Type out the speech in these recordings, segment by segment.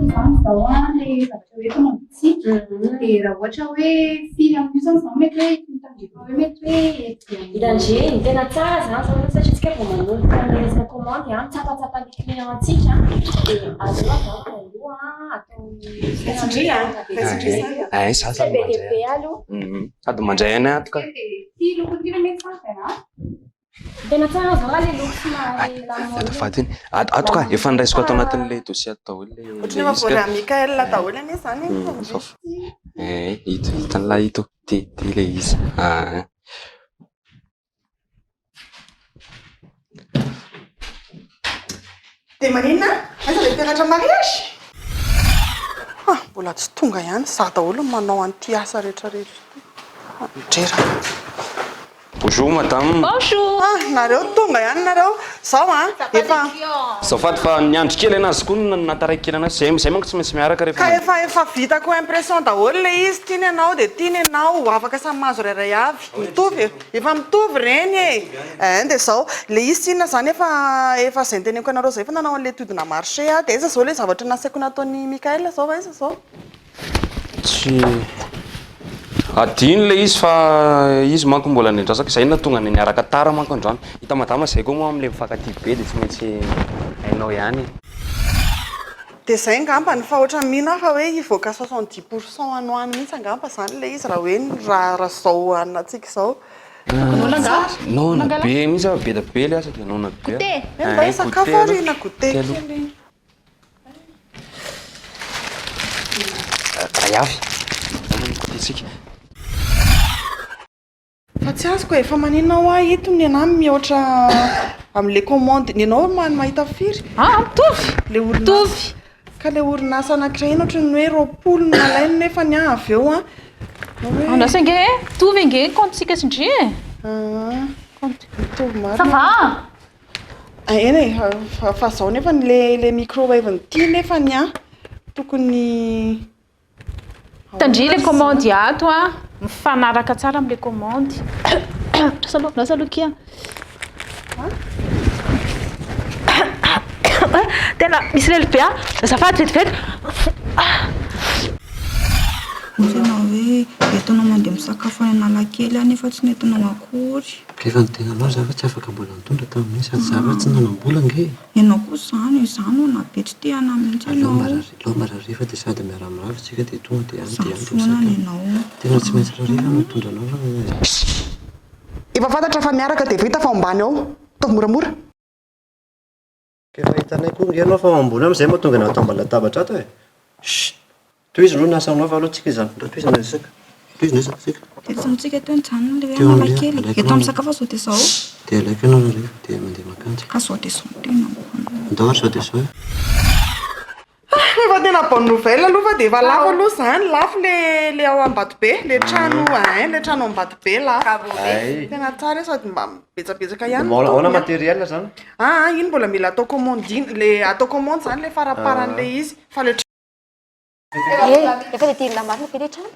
Izany izao an, ilay zavatra hoe commande-tsika. Dia raha ohatra hoe firy amin'io izany izao mety hoe mitandrina hoe mety hoe Hitandre, ny tena tsara izany izao aloha satria tsika vao manomboka ny resaka commande an, mitsapatsapan'ny client-ntsika dia aleo angamba aloha atao Raisindry an, raisindry izany an. Ay, za sady Be dia mandray be aloha. Mhm. Sady mandray anay ato ka. Dia ity loko ity ve mety tsara dia an? Tena tsara zao raha le loko somary lamaody. Azafady iny. Ato ato ka, efa niraisiko ato anatin'ilay dossier ato daholo ilay Ohatran'ny efa izy ka. voaray Mickaël daholo anie izany e. Fa- Eh, ito, hitan'lah ito. Ty, ty ilay izy. Ah. Dia maninona? Aiza ilay peratra mariage? Ah, mbola tsy tonga ihany. Izaho daholo no manao an'ity asa rehetra rehetra ity. Andreraka. Bonjour madame. Bonjour. Ah, nareo tonga ihany nareo. Zao an, efa. Azafady fa niandry kely anazy koa no nataraiky kely anazy. Zay zay manko tsy maintsy miaraka rehefa Ka mandeha. efa efa vitako impression daholo ilay izy, tiany ianao dia tiany ianao, afaka samy mahazo iray avy. Mitovy e. Efa mitovy ireny e. Ein dia zao, ilay izy tsinona izany efa efa izay noteneniko anareo izay efa nanao an'ilay étude na marché aho, dia aiza izao ilay zavatra nasaiko nataon'i Mickaël izao, aiza izao? Tsy adino ilay izy fa izy manko mbola nendrasako, izay no nahatonga anay niaraka tara manko androany. Hita madama izay koa moa amin'ilay mifankatia be dia tsy maintsy hainao ihany e. Dia izay angambany fa ohatran'ny mino aho fa hoe hivoaka 70 pour cent any ho any mihitsy angamba izany ilay izy raha hoe raha izao anantsika izao. Noana be mihitsy aho, be dia be ilay asa dia noana be aho. Hoe mba hisakafo ary na goûter kely. Ray avy, ndao ny goûter-tsika. Fa tsy azoko e, fa maninona hoa ito ny anah mihoatra amin'le commande, ny anao mahita firy? Ah, mitovy! Le orinasa, Mitovy! ka le orinasa anankiray iny ohatran'ny hoe 20 no nalainy nefa ny ahy avy eo an, hoe. Andraso ange e, mitovy ange ny compte-tsika sy ndry e! Ah, Compte. mitovy Ça marina. va? Ah, eny e, fa fa zao nefa le le microwave ity nefa ny ahy tokony. Tandria le commande ato a, mifanaraka tsara amle commande. Lasa aloha, lasa aloha kia. Tena misy lelo be a, azafady vetivety. Hoy ianao hoe entinao mandeha misakafo any Analakely aho nefa tsy nentinao akory. Rehefa ny tenanao za fa tsy afaka mbola nitondra tamin'iny sady za fa tsy nanam-bola ange e. Ianao koa izany e, izaho no nabe tsy te hana mihitsy Aleo ianao. mba aleo mba rariva dia sady miara-mirava isika dia tonga dia any dia Izaho any dia foana misakafo. ny anao. Tena tsy maintsy rariva no mitondra anao fa. Efa fantatra fa miaraka dia vita fa ombany ao. Ataovy moramora. Efa hitanay koa nge ianao fa ao ambony ao izay mahatonga anao atao ambany latabatra ato e! Chut! Tohizo aloha ny asanao fa aleo tsika izany. Ndao tohizana ny resaka. Tohizo ny resaka tsika. Dia tsy amintsika teo nijanona ilay hoe Teo amin'ilay Analakely. alaiko Eto ianao. amin'ny sakafo zao dia izao. Dia alaiko ianao rariva dia mandeha mankany tsika. Ka zao dia izao no tena. Ndao ary zao dia izao e. Efa tena bonne nouvelle aloha fa dia efa lafo aloha izany, lafo le le ao Ambatobe, le trano ein, le trano Ambatobe lafo. Hay. Tena tsara io sady mba betsabetsaka ihany ny Ahoana tompony an. matériel zany? Aa iny mbola mila atao commande iny, le atao commande zany le faraparany le izy fa le. Eh, efa tadidinao marina ve le trano?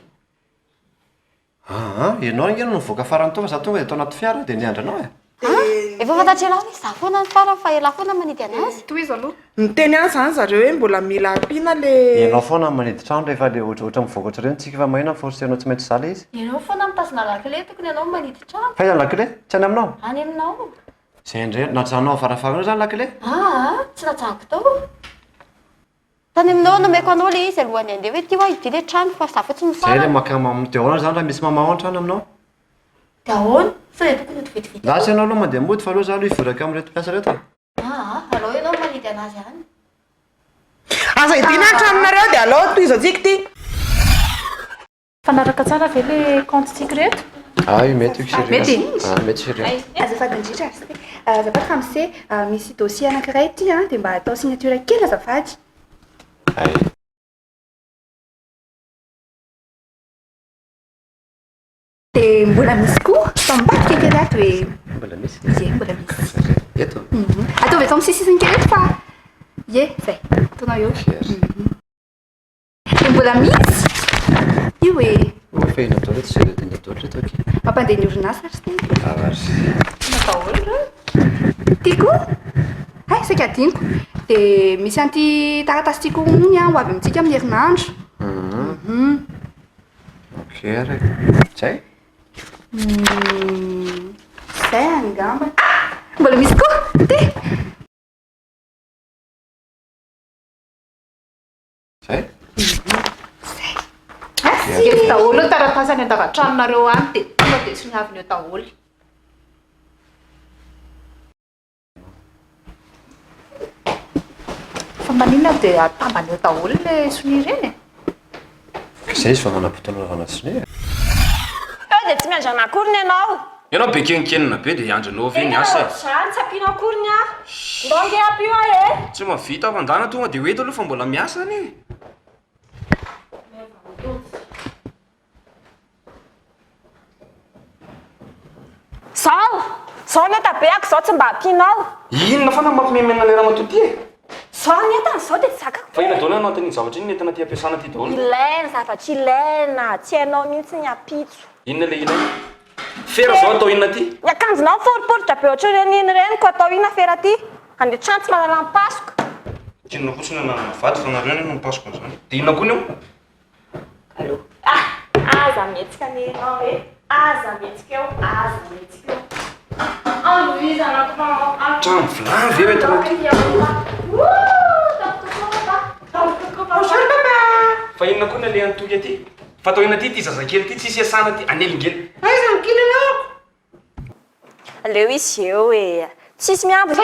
Aa, ianao ange no nivoaka farany teo fa za tonga dia tao anaty fiara dia niandry anao e. Ah, efa fantatr'ialahy hoe za foana ny farany fa ialahy foana manidy anazy. Tohizo aloha. Niteny ahy izany zareo hoe mbola mila ampiana le. Ianao foana no manidy trano rehefa le ohatra ohatra mivoaka ohatr'ireny tsika fa mahina mi-forcer anao tsy maintsy za le izy. Ianao foana mitazona lakile, tokony ianao no manidy trano. Fa aiza ny lakile? Tsy any aminao? Any aminao. Zay indray, najanonao ao varavarana eo zany lakile? Aa, tsy najanoko tao. Tany aminao nomeko anao le izy alohan'ny handeha hoe ty hoa ity le trano fa za fotsiny no Zay le farany. maka mam de ahoana zany raha misy mamaha ao an-trano aminao? De ahoana? Sao dia tokony hody vetivety Lasa aloha? ianao aloha mandeha mody fa aleo za aloha hivoraka amin'ireto mpiasa ireto e. Aa, alao ianao manidy anazy any. Aza hidiana ny tranonareo dia alao tohizantsika ity. Mifanaraka tsara ve le compte tsika reto? Ah io mety io chérie. Mety? Ah mety chérie. Azafady indrindra ry se. Azafady ramose, misy dossier anankiray ity an, dia mba atao signature kely azafady. Hay. Dia mbola misy koa, fa ambadika kely ato e. Mbola misy? Ie, mbola misy. Eto? Ataovy eto amin'ny sisisiny kely eto fa, ie, zay, ataonao eo. Dia mbola misy io e. Oh, fa inona daholo tsy jereo inona daholo reto aky. Mampandeha ny orinasa ry tena. Ah, ry. Inona daholo ireo? Ty koa? Hay, saika adinoko. Dia misy an'ity taratasy ity koa hono ho avy amintsika amin'ny herinandro. Mhm. Ok ary e. Zay? Zay angamba. Ah! Mbola misy koa! Ity! Zay? Zay. Merci. Daholo ny taratasy any an-davatranonareo any dia tonga dia soniavina eo daholo. Fa maninona dia atambany eo daholo ilay sonia ireny e? Ka zay izy vao manam-potoana anaovana sonia e. Eo dia tsy miandry anah akory ny anao. Ianao be kenkenina be dia hiandry anao ve ny asa e? Tena ohatr'izany, tsy ampiana akory ny ahy. Ndao ange ampio ahy e! Tsy mahavita aho fa ndana tonga dia ho eto aloha fa mbola miasa anie e. Zao! Zao ny entabeako zao tsy mba ampianao. Inona foana no mampimenomenona an'ilay ramatoa ity e? Zao ny entana zao dia tsy zakako Fa inona daholo no anatin'iny zavatra iny nentina aty am-piasana aty daholo? Ilaina, zavatra ilaina, tsy hainao mihitsy ny ampitso. Inona ilay ilaina? Fera zao atao inona aty? Ny akanjonao miforiporitra be ohatran'ireny iny ireny ko atao inona fera aty? Any an-trano tsy mahalala mipasoka. Inona koa tsy nananana vady fa nareo anie no mipasoka an'izany. Dia inona koa ny eo? Allo. Ah! Aza mihetsika anie ianao e! Aza mihetsika eo, aza mihetsika eo. Androhizana koa. Trano vilany ve entinao ity? Bonjour papa. Fa inona koa ny alehan'i Toky aty? Fa atao inona aty ity zazakely ity tsisy iasana aty, anelingely. Aiza ny kilalaoko? Aleo izy eo e. Tsisy miambina.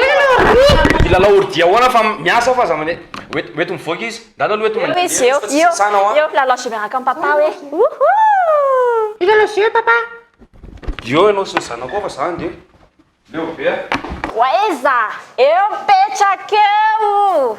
Hilalao ordi ahoana fa miasa aho fa aza mane ho eto mivoaka izy. Ndana aloha eto Eo izy eo, eo, eo milalao jeu miaraka amin'i papa hoe. Wouhou! Hilalao jeu papa. Eo ianao sy ny zanakao fa za andeha. Leo be a. Ho aiza? Eo mipetraka eo!